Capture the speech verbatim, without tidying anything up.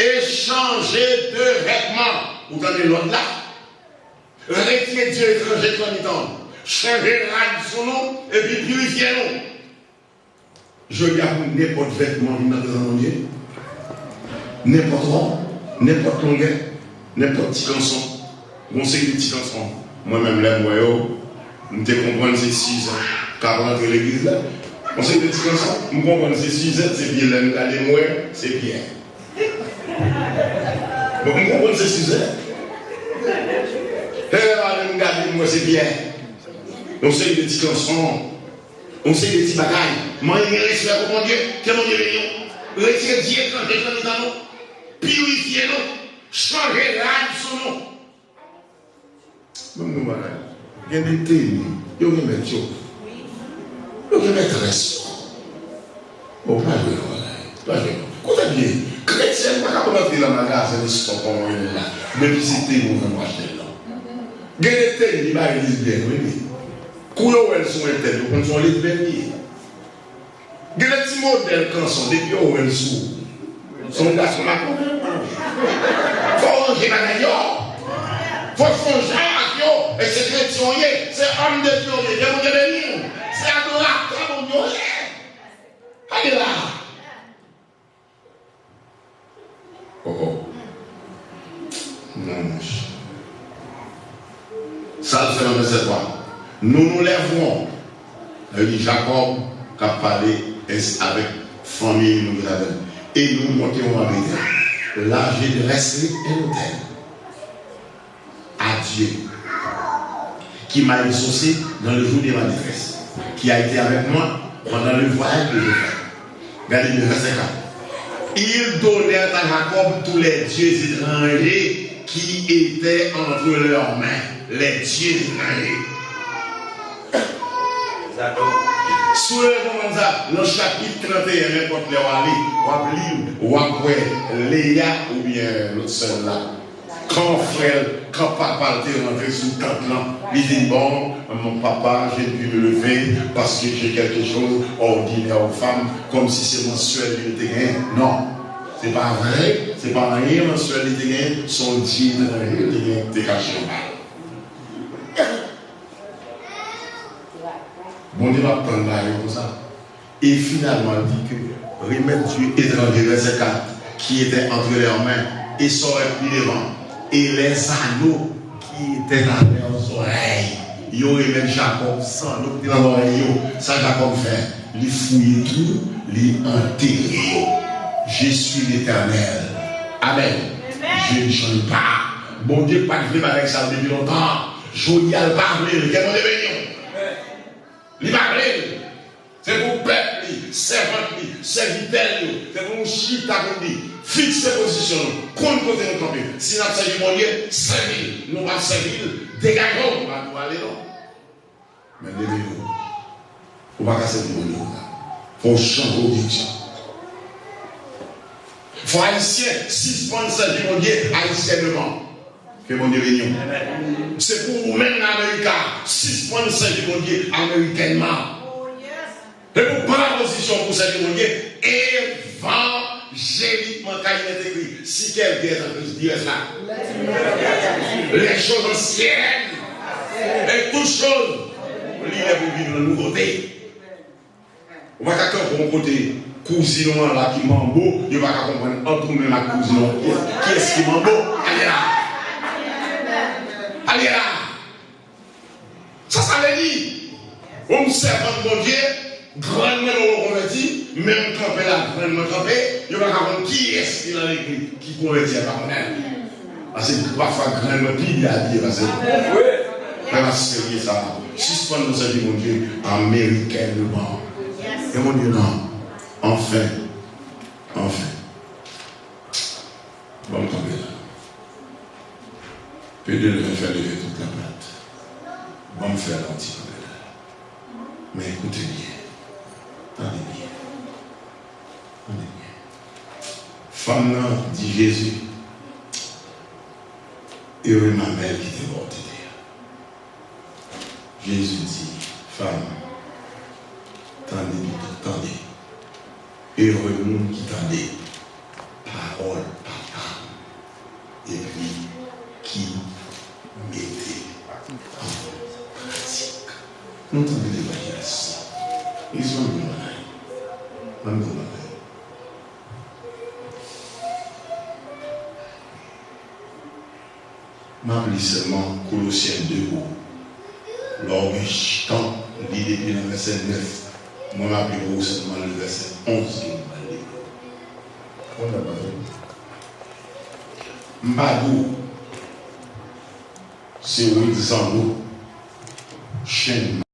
E chanje de vètman. Ou tande lòd la? Retire dye etranje nan mitan nou. Chanje rad sou nou, epi pirifye nou. Jodi a, pou nenpòt vètman vin nan prezans Bondye, nenpòt wòb, nenpòt longè, nenpòt ti kanson, gon seri de ti kanson, mwen menm, lè m wè yo, m te konprann se Sizè k ap rantre legliz la. Gon seri de ti kanson, m konprann se Sizè, se pye, lè m gade, m wè se Pyè. Bon, m konprann se Sizè. E lè m gade, m wè se Pyè. Yon seri de ti kanson. Yon seri de ti bagay. Manyen gen respè pou Bondye. Ke Bondye beni w. Retire dye etranje nan mitan nou. Pirifye nou. Chanje rad sou nou. Ban m di w bagay. Gen de teni, yo gen mèt yo. Yo gen mètrès yo. Bon, pa jwe non, bagay. Pa jwe non. Kote byen? Kretyen pa ka rantre nan magazen, nan stòk, kòman yo rele la. Depi se teni ou vle, ou achte l non. Gen de teni, li bay lezbyèn, wi, li. Kou yo wè l sou entèt, yo konn se yon lezbyèn li ye. Gen de ti modèl kanson, depi yo wè l sou ou, se yon gason makonnen. Fò w ranje bagay yo. Fò w fè yon jan ak yo. E se kretyen w ye, se òm de Dye w ye. Ke Bondye beni w. Se adoratè Bondye w ye. Ale la. Oh, oh. Non, monchè. Sa l fè nan vèsè twa. Nous nous lèverons. Sa vle di Jakòb k ap pale es-, avèk fanmi nou ki ladan l. Et nous monterons à Béthel. Là, je dresserai un autel à Dieu, qui m'a exaucé dans le jour de ma détresse, qui a été avec moi pendant le voyage que j'ai fait. Gade byen, vèsè kat. Ils donnèrent à Jacob tous les dieux étrangers qui étaient entre leurs mains. Les dieux étrangers. Si w vle konprann sa, nan chapit trannteyen, nenpòt lè w ale, w ap li, w ap wè Leya oubyen lòt sè l la. Kan frè l, kan papa l te rantre sou tant lan, li di, bon, mon papa, j'ai dû me lever parce que j'ai quelque chose ordinaire aux femmes, kòmsi se mansyèl li te genyen. Non, se pa vre, se pa anyen mansyèl li te genyen, se yon dye etranje li te genyen, te kache anba l. Bondye p ap tann bagay yo konsa. Et finalement, il dit que remettre Dieu étranger, verset quatre, qui était entre leurs mains, et ça aurait pu pi devan, et les anneaux qui étaient à leurs oreilles. Yo remèt Jakòb zanno ki te nan zòrèy yo. Sa Jakòb fè? Li fouye twou, li antere yo. Je suis l'Éternel. Amen. Je ne change pas. Bondye pa t vle bagay sa yo depi lontan. Jodi a, l pa vle l. Ke Bondye beni w. Li pa vle l. Se pou pèp li, sèvant li, sèvitè l yo, se pou nou chita pou n di, fikse pozisyon nou, konn kote nou kanpe. Si n ap sèvi Bondye, sèvi l. Nou p ap sèvi l, degaje w, nou pa di w ale non. Men leve nou. Ou pa ka sèvi Bondye konsa. Fò w chanje direksyon. Fò Ayisyen sispann sèvi Bondye ayisyènman. Ke Bondye beni w. Se pou ou menm nan Amerika, sispann sèvi Bondye amerikènman. Se pou pran pozisyon pou sèvi Bondye evanjelikman, kay nèt ekri, si kèlken est en Christ, di rès la. Les choses anciennes et toutes choses, li lè pou viv nan nouvote. Ou pa ka kanpe yon kote, kouzin ou an la ki manbo, yo pa ka konprann ant ou menm ak kouzin ou an, kiyès, kiyès ki manbo. Ale la. Ale la. Sa sa vle di? Yon sèvant Bondye, grann mwen nou konvèti, men m kanpe la, grann mwen kanpe, yo pa ka konn kiyès ki nan legliz ki konvèti a pa konnen. Paske pafwa grann mwen pi byen abiye pase m. Fè m serye sa. Sispann nou sèvi Bondye amerikènman. E Bondye non. Anfen. Anfen. Ban m kanpe la. Pede leve fè leve tout la plat. Ban m fè la yon ti kanpe la. Men koute byen. Tande byen. Tande byen. Fanm nan di Jezi, ere mamèl ki te bò tete a. Jezi di, fanm, tande pito, tande. Ere moun ki tande pawòl papa epi ki mete an pratik. Nou tande levanjelis la. Li di, "Ban m di w yon bagay. Ban m di w yon bagay." M ap li sèlman Kolosyen de pou ou. Lè w gen tan, li depi nan vèsè nèf. Mwen, m ap li pou ou sèlman le vèsè onz ke m pral li pou ou. Konn nan pale. M pa di w se Wilzando Chen